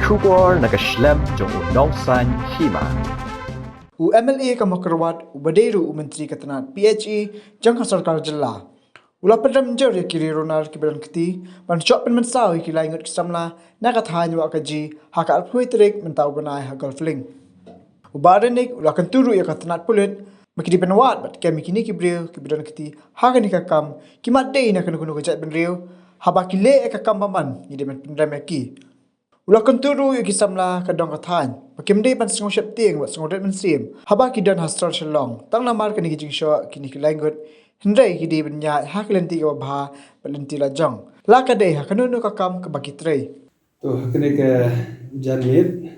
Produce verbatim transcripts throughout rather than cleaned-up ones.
Khubor na ka shlem jong u Nongsaiñ Hima. U M L A ka Mawkyrwat, u ba dei ruh u Myntri ka tnat P H E jong ka Sorkar Jylla, u la pynrem jur ïa ki riewrunar kiba don kti ban shah pynmynsaw ïa ki lai ngut ki samla na ka thaiñ Wahkaji ha ka arphew tarik mynta u bnai ha Golf Link. U Bah Renik u la kyntu ruh ïa ka tnat pulit ba ki dei ban wad bad kem ïa kine ki briew kiba don kti ha kane ka kam, ki mat dei na kano kano ka jaitbynriew, haba ki leh ïa ka kam bymman ngi dei ban pynrem ïa ki. U la kyntu ruh ïa ki samla ka dong ka thaiñ ba kim dei ban sngew sheptieng bad sngew rit mynsiem haba ki don ha sor Shillong, tang namar kane ka jingshoh kine ki lai ngut, hynrei ki dei ban ïaid ha ka lynti kaba bha bad lynti la jong, la ka dei ha kano kano ka kam kaba ki trei. To, ha kane ka janmiet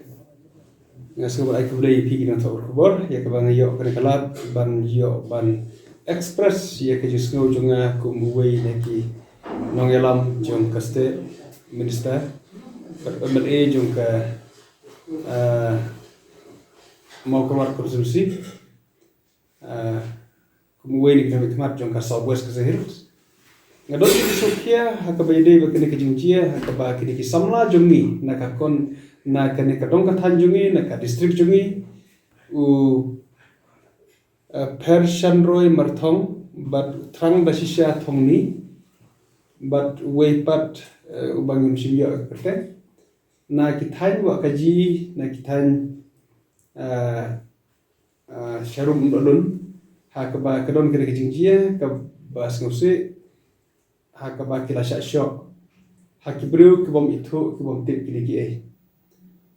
nga sngewbha ai khublei ïa phi ki nongthoh khubor ïa kaba nga ïoh kane ka lad ban ïoh ban express ïa ka jingsngew jong nga kum uwei na ki nongïalam jong ka State Minister bad M L A jong ka, ah, Mawkyrwat constituency, ah, kum uwei na ki nongmihkhmat jong ka South West Khasi Hills. Nga don ïa ka sngewkhia ha kaba ïadei bad kane ka jingjia ha kaba kine ki samla jong ngi na ka kon, na kane ka dong ka thaiñ jong ngi, na ka district jong ngi, u, eh, Phershanroi Marthong bad u Thrangdashisha Thongni bad uwei pat, eh, uba ngim shym ïoh kyrteng, na ki thaiñ Wahkaji, na ki thaiñ, eh, ah, Sharum Umdalun, ha kaba ka don kane ka jingjia kaba sngewsih, ha kaba ki la shah shoh ha ki briew ki bym ithuh ki bym tip kine kiei.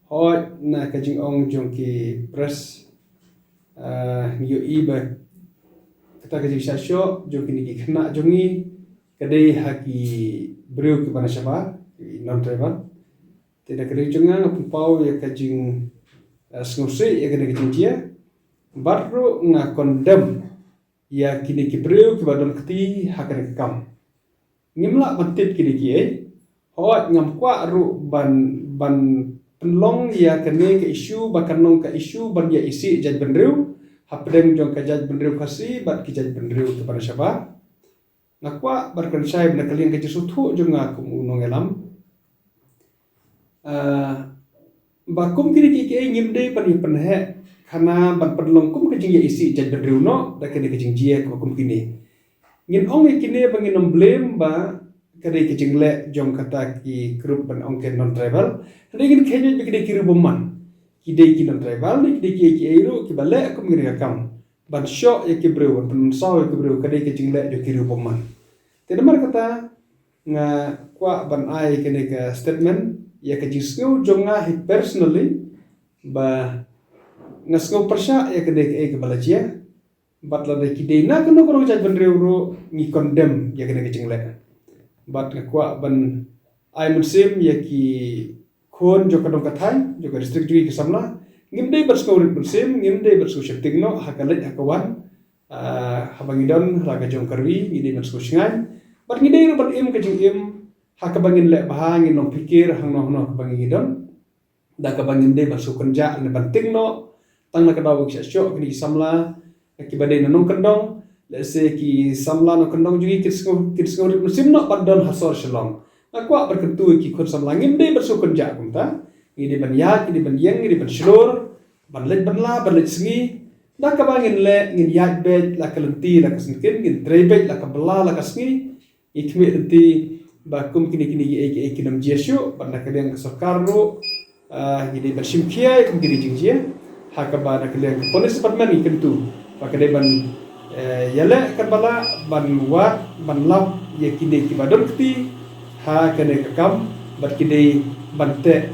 Hooid, na ka jingong jong ki press, ah, ngi ïohi ba kata ka jingshah shoh jong kine ki khynnah jong ngi ka dei ha ki briew kiba na shabar, ki non-tribal. Te na ka liang jong nga nga pynpaw ïa ka jing, eh, sngewsih ïa kane ka jingjia. Bad ruh nga condemn ïa kine ki briew kiba don kti ha kane ka kam. Ngim lah ban tip kine kiei. Hooid, ngam kwah ruh ban, ban pynlong ïa kane ka issue ba kan long ka issue ban ïa isih jaitbynriew hapdeng jong ka jaitbynriew Khasi bad ki jaitbynriew kiba na shabar. Nga kwah ban kren shai ba na ka liang ka jingsngewthuh jong nga kum u nongïalam, ah, ba kum kine kiei kiei ngim dei ban ïa pynheh khana ban pynlong kum ka jingïaisih jaitbynriew noh da kane ka jingjia kaba kum kine. Ngin ong ïa kine ba ngin ym blame ba ka dei ka jingleh jong kata ki group ban ong ki non-tribal. Hynrei ngin kheiñ beit ba ki dei ki riew bymman. Ki dei ki non-tribal ne ki dei kiei kiei ruh kiba leh kum kine ka kam ban shoh ïa ki briew, ban pynmynsaw ïa ki briew, ka dei ka jingleh jong ki riew bymman. Te namar kata nga kwah ban ai kane ka statement ïa ka jingsngew jong nga hi personally, ba nga sngew pyrshah ïa kane kaei kaba la jia. Bad lada ki dei na kano kano ka jaitbynriew ruh ngi condemn ïa kane ka jingleh. Bad nga kwah ban ai mynsiem ïa ki khun jong ka dong ka thaiñ, jong ka district jong ngi ki samla. Ngim dei ban sngew rit mynsiem, ngim dei ban sngew sheptieng noh ha ka leit ha ka wan. Ah, haba ngi don ha la ka jong ka ri ngi dei ban sngew shngaiñ. Bad ngi dei ruh ban im ka jingim ha kaba ngin leh bha, ngin long phikir hangno hangno kaba ngi don. Da kaba ngim dei ban sngew kynjah ne ban tieng noh. Tang na ka daw ba ki shah shoh kine ki samla kiba dei na nongkyndong, lehse ki samla nongkyndong jong ngi kin sngew, kin sngew rit mynsiem noh ban don ha sor Shillong. Nga kwah ban kyntu ïa ki khun samla, ngim dei ban sngew kynjah kumta. Ngi dei ban ïaid, ngi dei ban ïeng, ngi dei ban shlur, ban leit ban la, ban leit sngi. Da kaba ngin leh, ngin ïaid beit la ka lynti la ka syngkien, ngin trei beit la ka bylla la ka sngi. Ngi khmih lynti ba kum kine kine kiei kiei kin ym jia shuh, bad na ka liang ka sorkar ruh, ah, ngi dei ban shim khia ïa kum kine jingjia. Ha kaba na ka liang ka police department ngi kyntu ba ka dei ban, eh, ïaleh katba lah ban wad ban lap ïa kine kiba don kti ha kane ka kam, bad ki dei ban teh,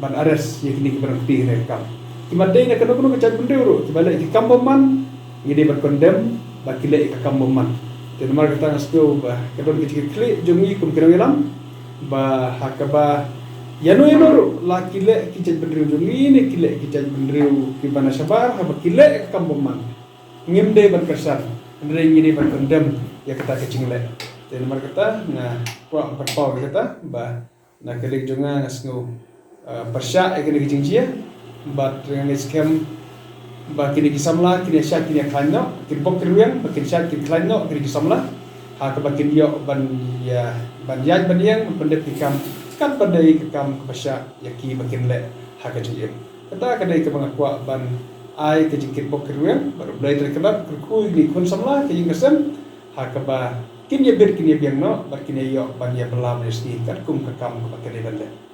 ban arrest ïa kine kiba don kti ha kane ka kam. Ki mat dei na kano kano ka jaitbynriew ruh, kiba leh ki kam bymman ngi dei ban condemn ba ki leh ïa ka kam bymman. Te namar kata nga sngew ba ka don ka jingkitkhlieh jong ngi kum ki nongïalam ba ha kaba ïano ïano ruh, la ki leh ki jaitbynriew jong ngi ne ki leh ki jaitbynriew kiba na shabar, haba ki leh ïa ka kam bymman, ngim dei ban kyrshan, hynrei ngi dei ban condemn ïa kata ka jingleh. Te namar kata nga kwah ban paw ïa kata ba na ka liang jong nga nga sngew, ah, pyrshah ïa kane ka jingjia. Bad nga ngeit skhem ba kine ki samla kin ïa shait kin ïa khlaiñ noh, kin bok kin rwiang ba kin shait kin khlaiñ noh kine ki samla, ha kaba kin ïoh ban ïa, ban ïaid ban ïeng, ban pyndep ki kam Katba dei ka kam kaba shah ïa ki ba kin leh ha ka jingim. Kata ka dei kaba nga kwah ban ai ka jingkitbok kyrwiang bad U Blei Trai Kynrad kyrkhu ïa ki khun samla ka ïing ka sem ha kaba kin ïa bit kin ïa biang noh bad kin ïa ïoh ban ïa bylla ban ïa sngi katkum ka kam kaba kin ïa ban leh.